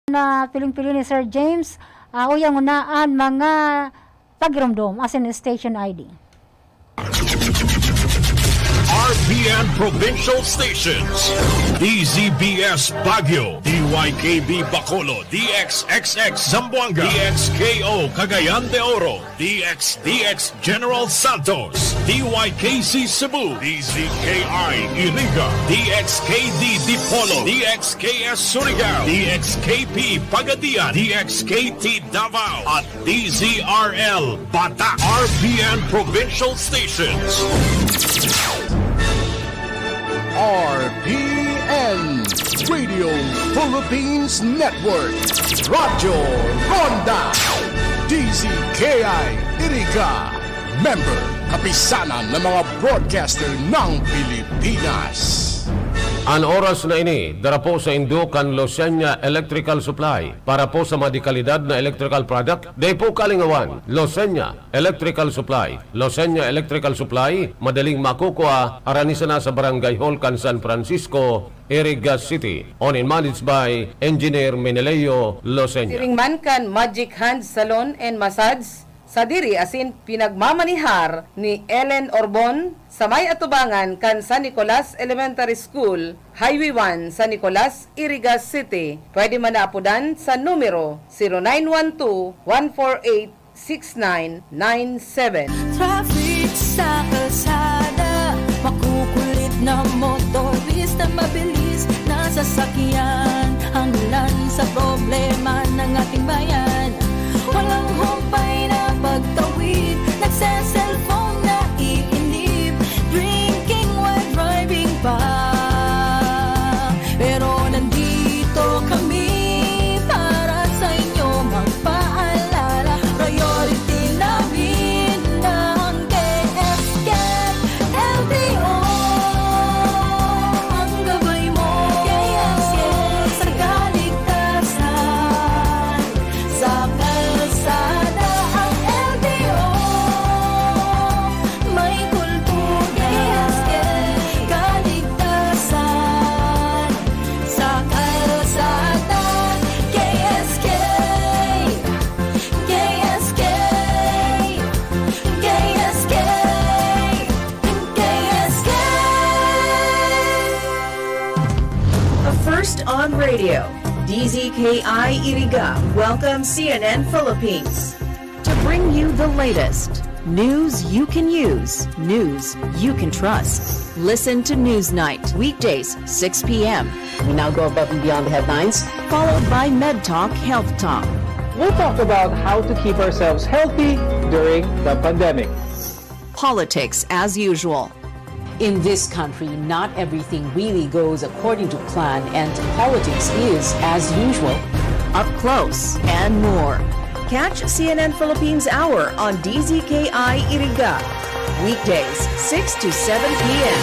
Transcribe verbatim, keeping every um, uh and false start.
na piling-pili ni Sir James, ah, uyang una an mga pagiromdom, as in station I D. R P N Provincial Stations, D Z B S Baguio, D Y K B Bacolod, D X X X Zamboanga, D X K O Cagayan de Oro, D X D X General Santos, D Y K C Cebu, D Z K I Iriga, D X K D Dipolog, D X K S Surigao, D X K P Pagadian, D X K T Davao, at D Z R L Bata, R P N Provincial Stations. R P N Radio Philippines Network, Radyo Ronda, D Z K I Iriga, member, Kapisanan ng mga Broadcaster ng Pilipinas. An oras na ini, dara po saindo kan Losenya Electrical Supply. Para po sa mga dekalidad na electrical product, dai po kalingawan, Losenya Electrical Supply. Losenya Electrical Supply, madaling makukua, harani sana sa Barangay Hall kan San Francisco, Iriga City. Owned and managed by Engineer Meneleo Losenya. Siring man kan Magic Hand Salon and Massage, sadiri asin pinagmamanehar ni Ellen Orbon, sa may atubangan kan San Nicolas Elementary School, Highway one, San Nicolas, Iriga City. Pwede man na apodan sa numero zero nine one two, one four eight, six nine nine seven. Traffic sa kalsada, makukulit na motorista, mabilis na sasakyan, hanglan sa problema ng ating bayan. Walang humpay na pagtawid, nagse-cellphone, naiinip, drinking while driving pa. Pero nandito kami para sa inyo magpaalala. Priority namin ang K S K L T O. Ang gabay mo, K S K, sa kaligtasan. Sa kalsada ang L T O. May kultura, K S K, kaligtasan. Sa kalsada, K S K, K S K, K S K, K S K. A first on radio, D Z K I Iriga welcomes C N N Philippines. To bring you the latest news you can use, news you can trust. Listen to Newsnight, weekdays, six p.m. We now go above and beyond the headlines. Followed by Med Talk, Health Talk. We'll talk about how to keep ourselves healthy during the pandemic. Politics as usual. In this country, not everything really goes according to plan, and politics is as usual. Up close and more. Catch C N N Philippines Hour on D Z K I Iriga, weekdays, six to seven p.m.